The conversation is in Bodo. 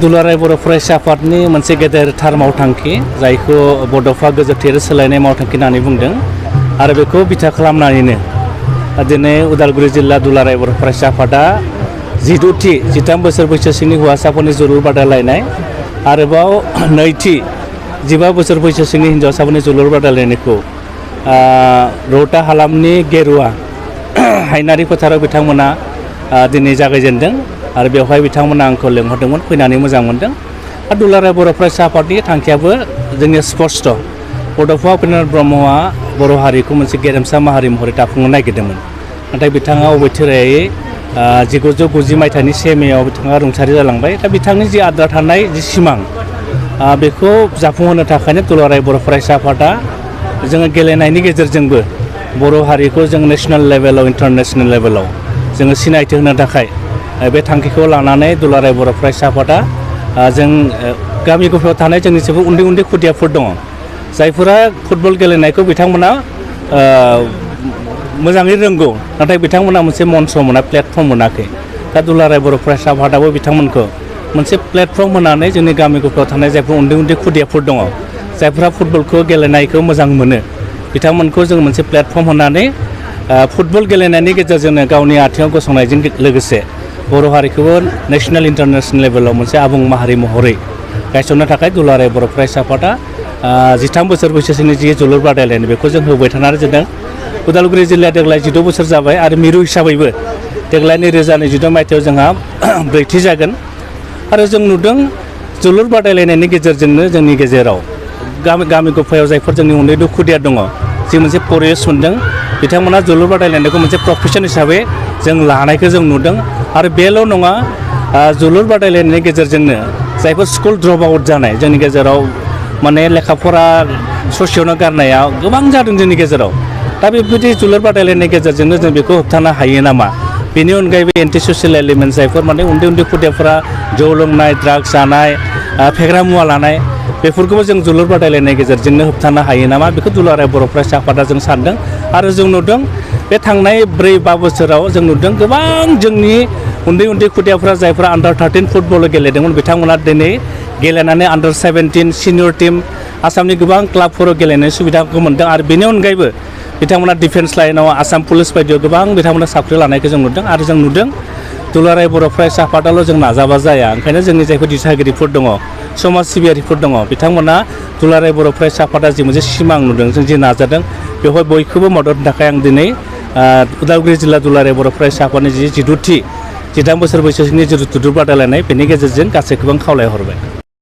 दुलाराय बर' फरायसा आफादनि मोनसे गेदेरथार मावथांखि जायखौ बड'फा गोजोरथायारि सोलायनाय मावथांखि होननानै बुंदों आरो बेखौ बिथा खालामनानैनो दिनै उदालगुरि जिल्ला दुलाराय बर' फरायसा आफादा 13 बोसोर बैसोसिमनि हौवासाफोरनि जोलुर बादायलायनाय आरोबाव नैथि 15 बोसोर बैसोसिमनि हिन्जावसाफोरनि जोलुर बादायलायनायखौ रौता हालामनि गेरुवा हायनारि फोथाराव बिथांमोना दिनै जागायजेनदों आरो बेवहाय बिथांमोना आंखौ लेंहरदोंमोन फैनानै मोजां मोनदों आरो दुलाराय बर' फरायसा आफादनि थांखियाबो जोंनि स्पष्ट बड'फा उपेन्द्र ब्रह्मआ बर' हारिखौ मोनसे गेरेमसा माहारि महरै दाफुंनो नागिरदोंमोन नाथाय बिथाङा अबैथोरायै 1990 मायथाइनि 1 मेआव बिथाङा रुंसारि जालांबाय दा बिथांनि जि आद्रा थानाय जि सिमां बेखौ जाफुंहोनो थाखायनो दुलाराय बर' फरायसा आफादा जोङो गेलेनायनि गेजेरजोंबो बर' हारिखौ जों नेशनेल लेभेलाव इन्टारनेशनेल लेभेलाव जोङो सिनायथि होनो थाखाय बे थांखिखौ लानानै दुलाराय बर' फरायसा आफादा जों गामि गफायाव थानाय जोंनि जेबो उन्दै उन्दै खुदियाफोर दङ जायफोरा फुटबल गेलेनायखौ बिथांमोना मोजाङै रोंगौ नाथाय बिथांमोना मोनसे मन्च मोना प्लेटफर्म मोनाखै दा दुलाराय बर' फरायसा आफादाबो बिथांमोनखौ मोनसे प्लेटफर्म होनानै जोंनि गामि गफायाव थानाय जायफोर उन्दै उन्दै खुदियाफोर दङ जायफोरा फुटबलखौ गेलेनायखौ मोजां मोनो बिथांमोनखौ जों मोनसे प्लेटफर्म होनानै फुटबल गेलेनायनि गेजेरजोंनो गावनि आथिङाव गसंनायजों लोगोसे बर' हारिखौबो नेशनेल इन्टारनेशनेल लेभेलाव मोनसे आबुं माहारि महरै गायसननो थाखाय दुलाराय बर' फरायसा आफादा 13 बोसोर बैसोसिमनि जि जोलुर बादायलायनाय बेखौ जों होबाय थानानै जों उदालगुरि जिल्लाया देग्लाय 16 बोसोर जाबाय आरो मिरु हिसाबैबो देग्लाय 2022 मायथाइयाव जोंहा ब्रैथि जागोन आरो जों नुदों जोलुर बादायलायनायनि गेजेरजोंनो जोंनि गेजेराव गामि गफायाव जायफोर जोंनि उन्दै खुदिया दङ जि मोनसे परिबेस मोनदों बिथांमोना जोलुर बादायलायनायखौ मोनसे प्रफेसन हिसाबै जों लानायखौ जों नुदों आरो बेल' नङा जोलुर बादायलायनायनि गेजेरजोंनो जायफोर स्कुल ड्रप आउट जानाय जोंनि गेजेराव माने लेखा फरा ससेयावनो गारनाया गोबां जादों जोंनि गेजेराव दा बेबायदि जोलुर बादायलायनायनि गेजेरजोंनो जों बेखौ होबथानो हायो नामा बेनि अनगायैबो एन्टि ससियेल एलिमेन्ट जायफोर माने उन्दै उन्दै खुदियाफोरा जौ लोंनाय ड्राग्स जानाय फेग्रा मुवा लानाय बेफोरखौबो जों जोलुर बादायलायनायनि गेजेरजोंनो होबथानो हायो नामा बेखौ दुलाराय बर' फरायसा आफादा जों सानदों आरो जों नुदों बे थांनाय 4-5 बोसोराव जों नुदों गोबां जोंनि उन्दै उन्दै खुदियाफोरा जायफोरा आन्डार 13 फुटबल गेलेदोंमोन बिथांमोना दिनै गेलेनानै आन्डार 17 सिनियर टिम आसामनि गोबां क्लाबफोराव गेलेनायनि सुबिदाखौ मोन्दों आरो बेनि अनगायैबो बिथांमोना डिफेन्स लाइनाव आसाम पुलिस बायदियाव गोबां बिथांमोना साख्रि लानायखौ जों नुदों आरो जों नुदों दुलाराय बर' फरायसा आफादाल' जों नाजाबा जाया ओंखायनो जोंनि जायफोर दिथागिरिफोर दङ समाज सिबियारिफोर दङ बिथांमोना दुलाराय बर' फरायसा आफादा जि मोनसे सिमां नुदों जों जि नाजादों बेवहाय बयखौबो मदद होनो थाखाय आं दिनै उदालगुरि जिल्ला दुलाराय बर' फरायसा आफादनि जि 14 बोसोर बैसोनि जोलुर बादायलायनाय बेनि गेजेरजों गासैखौबो आं खावलायहरबाय।